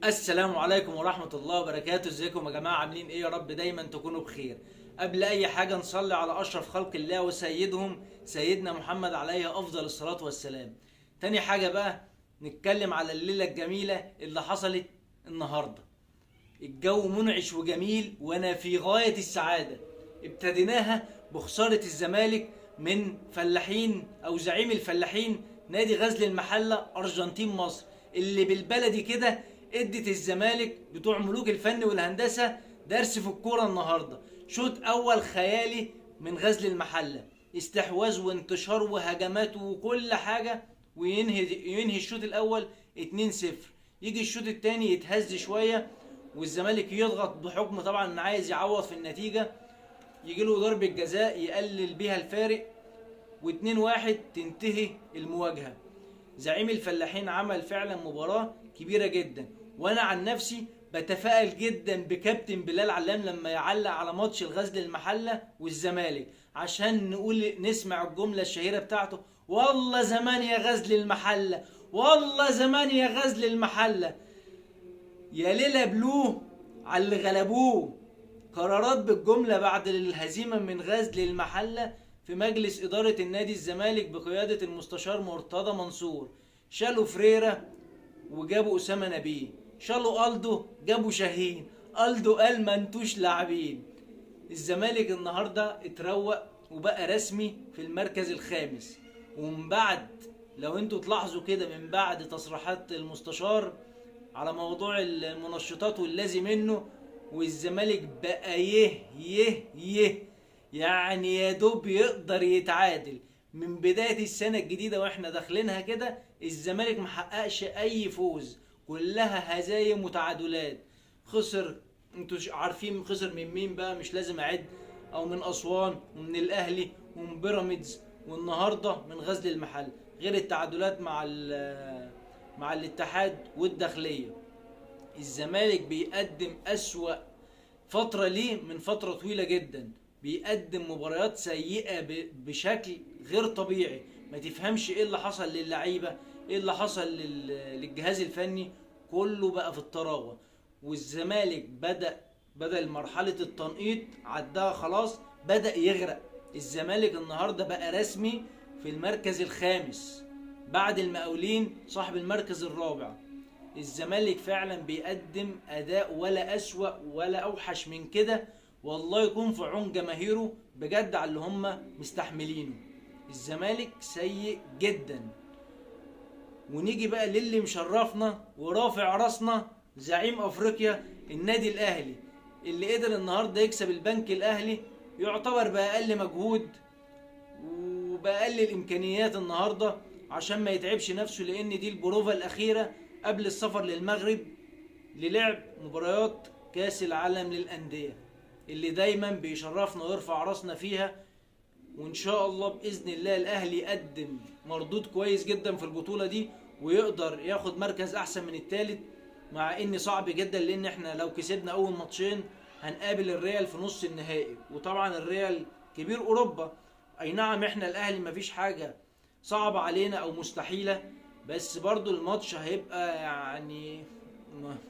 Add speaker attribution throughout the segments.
Speaker 1: السلام عليكم ورحمة الله وبركاته. ازيكم يا جماعة؟ عاملين ايه؟ يا رب دايما تكونوا بخير. قبل اي حاجة نصلي على اشرف خلق الله وسيدهم سيدنا محمد عليه افضل الصلاة والسلام. تاني حاجة بقى نتكلم على الليلة الجميلة اللي حصلت النهاردة. الجو منعش وجميل وانا في غاية السعادة. ابتديناها بخسارة الزمالك من فلاحين او زعيم الفلاحين نادي غزل المحلة ارجنتين مصر، اللي بالبلدي كده ادت الزمالك بتوع ملوك الفن والهندسة درس في الكورة النهاردة. شوط اول خيالي من غزل المحلة، استحواذ وانتشار وهجمات وكل حاجة، وينهي الشوط الاول 2-0. يجي الشوط الثاني يتهز شوية والزمالك يضغط بحكم طبعا ان عايز يعوض في النتيجة، يجي له ضربة جزاء يقلل بيها الفارق، و2-1 تنتهي المواجهة. زعيم الفلاحين عمل فعلا مباراة كبيرة جدا، وانا عن نفسي بتفائل جدا بكابتن بلال علام لما يعلق على ماتش الغزل المحلة والزمالك، عشان نقول نسمع الجملة الشهيرة بتاعته: والله زمان يا غزل المحلة، والله زمان يا غزل المحلة. يا ليلة بلوه على اللي غلبوه. قرارات بالجملة بعد الهزيمة من غزل المحلة في مجلس إدارة النادي الزمالك بقيادة المستشار مرتضى منصور. شالوا فريرة وجابوا أسامة نبيه، شالوا ألدو جابوا شاهين، ألدو قال ما انتوش لاعبين. الزمالك النهاردة اتروق وبقى رسمي في المركز الخامس. ومن بعد، لو انتوا تلاحظوا كده، من بعد تصريحات المستشار على موضوع المنشطات واللازم منه، والزمالك بقى يه يه يه، يعني يا دوب يقدر يتعادل. من بداية السنة الجديدة واحنا داخلينها كده الزمالك محققش اي فوز، كلها هزايم وتعادلات. خسر، انتوا عارفين خسر من مين بقى، مش لازم اعد، او من اسوان ومن الاهلي ومن بيراميدز، والنهارده من غزل المحل، غير التعادلات مع الاتحاد والداخلية. الزمالك بيقدم أسوأ فترة ليه من فترة طويلة جدا، بيقدم مباريات سيئة بشكل غير طبيعي. ما تفهمش ايه اللي حصل للعيبة، ايه اللي حصل للجهاز الفني، كله بقى في الطراوة. والزمالك بدل مرحلة التنقيط عداها خلاص، بدأ يغرق. الزمالك النهاردة بقى رسمي في المركز الخامس بعد المقاولين صاحب المركز الرابع. الزمالك فعلا بيقدم أداء ولا أسوأ ولا أوحش من كده، والله يكون في عون جماهيره بجد على اللي هم مستحملينه. الزمالك سيء جدا. ونيجي بقى للي مشرفنا ورافع راسنا، زعيم أفريقيا النادي الأهلي، اللي قدر النهارده يكسب البنك الأهلي، يعتبر بأقل مجهود وبأقل الإمكانيات النهارده عشان ما يتعبش نفسه، لأن دي البروفة الأخيرة قبل السفر للمغرب للعب مباريات كاس العالم للأندية اللي دايما بيشرفنا ويرفع راسنا فيها. وإن شاء الله بإذن الله الأهلي يقدم مردود كويس جدا في البطولة دي ويقدر ياخد مركز أحسن من الثالث، مع إن صعب جدا، لأن إحنا لو كسبنا أول ماتشين هنقابل الريال في نص النهائي، وطبعا الريال كبير أوروبا. أي نعم إحنا الأهلي مفيش حاجة صعبة علينا أو مستحيلة، بس برضو الماتش هيبقى يعني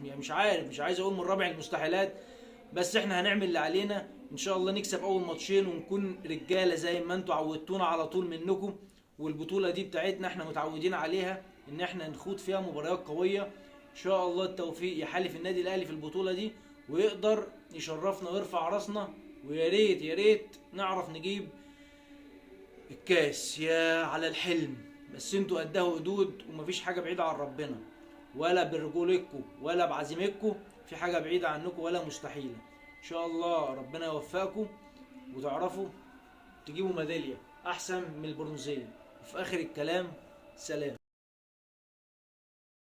Speaker 1: مش عارف، مش عايز أقول من رابع المستحيلات، بس إحنا هنعمل اللي علينا إن شاء الله، نكسب أول ماتشين ونكون رجالة زي ما أنتوا عودتونا على طول منكم. والبطولة دي بتاعتنا إحنا متعودين عليها إن إحنا نخوض فيها مباريات قوية. إن شاء الله التوفيق يحالف النادي الأهلي في البطولة دي ويقدر يشرفنا ويرفع راسنا، ويا ريت يا ريت نعرف نجيب الكاس يا على الحلم. بس انتوا قدها قدود، ومفيش حاجة بعيدة عن ربنا، ولا برجولكم ولا بعزيمتكم في حاجة بعيدة عنكم ولا مستحيلة. ان شاء الله ربنا يوفقكم وتعرفوا تجيبوا ميدالية احسن من البرونزية. وفي اخر الكلام سلام.